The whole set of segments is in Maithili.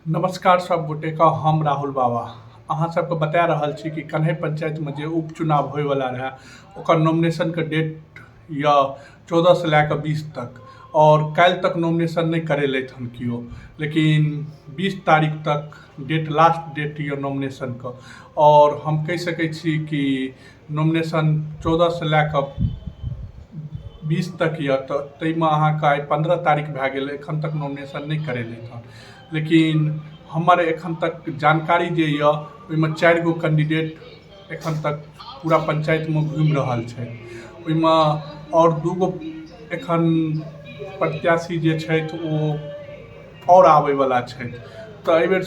नमस्कार सब गोटेके, हम राहुल बाबा अहाँ सबके बता रहल छी कि कन्है पंचायतमे जे उपचुनाव होइवला रहए ओकर नॉमिनेशनके डेट यऽ 14 से लए कऽ 20 तक आओर काल्हि तक नॉमिनेशन नहि करेलथि हन केओ, लेकिन 20 तारीख तक डेट लास्ट डेट यऽ नॉमिनेशनके। आओर हम कहि सकै छी कि नॉमिनेशन 14 से लए कऽ 20 तक यऽ, तऽ ताहिमे अहाँके आइ 15 तारीख भए गेल, एखन तक नॉमिनेशन नहि करेलथि हन। लेकिन हमर एखन तक जानकारी जे यऽ ओहिमे 4 गो कैंडिडेट एखन तक पूरा पंचायतमे घुमि रहल छै। ओहिमे आओर 2 गो एखन प्रत्याशी जे छथि ओ आओर आबैवला छथि, तऽ एहिबेर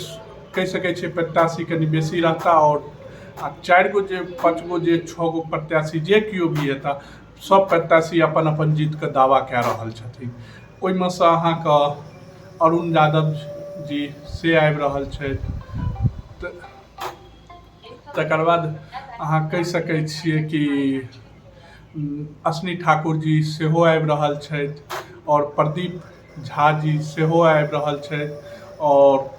कहि सकै छियै प्रत्याशी कनि बेसी रहता। आओर 4 गो जे 5 गो जे 6 गो प्रत्याशी जे केओ भी हेता, सब प्रत्याशी अपन अपन जीतके दावा कए रहल छथिन। ओहिमे सँ अहाँके अरुण यादव जी से आबि रहल छथि, तकर बाद अहाँ कहि सकै छियै कि अश्विनी ठाकुर जी सेहो आबि रहल छथि, आओर प्रदीप झा जी सेहो आबि रहल छथि, आओर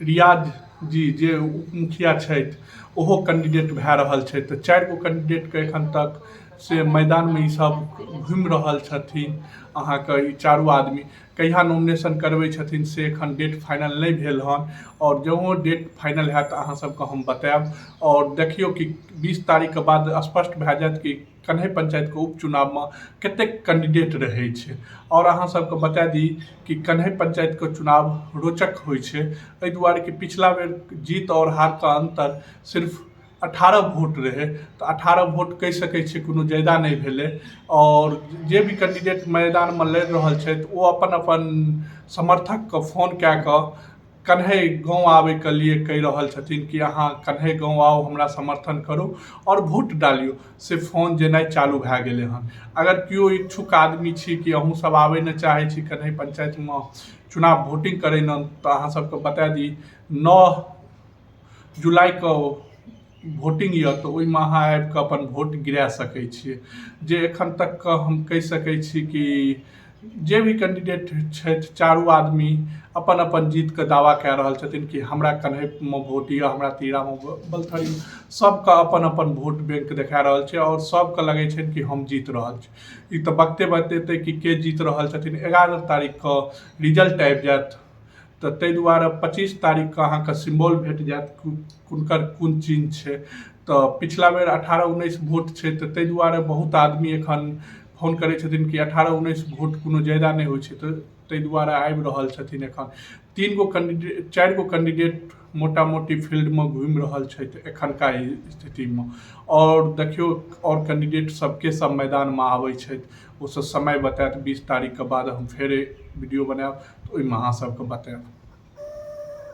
रियाज जी जे उप मुखिया छथि ओहो कैंडिडेट भए रहल छथि। तऽ 4 गो कैंडिडेटके एखन तक से मैदानमे ई सब घुमि रहल छथिन। अहाँके ई चारू आदमी कहिया नॉमिनेशन करबै छथिन से एखन डेट फाइनल नहि भेल हन, आओर जँ डेट फाइनल हैत अहाँ सबके हम बतायब। आओर देखियौ कि 20 तारीखके बाद स्पष्ट भए जायत कि कन्है पंचायतके उपचुनावमे कतेक कैंडिडेट रहै छै। आओर अहाँ सबके बता दी कि कन्है पंचायतके चुनाव रोचक होइ छै, एहि दुआरे कि पिछला बेर जीत आओर हारके अन्तर सिर्फ 18 वोट रहै, तऽ 18 वोट कहि सकै छियै कोनो ज्यादा नहि भेलै। आओर जे भी कैंडिडेट मैदानमे लड़ि रहल छथि ओ अपन अपन समर्थकके फोन कए कऽ कन्है गाँव आबैके लिए कहि रहल छथिन कि अहाँ कन्है गाँव आउ, हमरा समर्थन करू आओर वोट डालियौ। से फोन जेनाइ चालू भए गेलै हन। अगर केओ इच्छुक आदमी छी कि अहूँ सब आबै ने चाहै छी कन्है पंचायतमे चुनाव वोटिंग करै ने, तऽ अहाँ सबके बता दी 9 जुलाइके वोटिंग यऽ, तऽ ओहिमे अहाँ आबिकऽ अपन वोट गिरा सकै छियै। जे एखन तकके हम कहि सकै छी कि जे भी कैंडिडेट छथि चारू आदमी अपन अपन जीतके दावा कए रहल छथिन कि हमरा कन्हैमे वोट यऽ, हमरा तीरामे, बलथरीमे, सबके अपन अपन वोट बैंक देखा रहल छै आओर सबके लगै छनि कि हम जीत रहल छी। ई तऽ वक्ते बतेतै कि के जीत रहल छथिन। 11 तारीखके रिजल्ट आबि जायत, तऽ ताहि दुआरे 25 तारीखके अहाँके सिम्बॉल भेट जायत हुनकर कोन चिन्ह छै। तऽ पिछला बेर 18 19 वोट छै, तऽ ताहि दुआरे बहुत आदमी एखन फोन करै छथिन कि 18 19 वोट कोनो ज्यादा नहि होइ छै, तऽ ताहि दुआरे आबि रहल छथिन। एखन 3 गो कैंडिडेट 4 गो कैंडिडेट मोटा मोटी फील्डमे घुमि रहल छथि एखनका स्थितिमे। आओर देखियौ आओर कैंडिडेट सबके सब मैदानमे आबै छथि, ओसब समय बतायत। 20 तारीखके बाद हम फेर वीडियो बनायब, तऽ ओहिमे अहाँ सबके बतायब।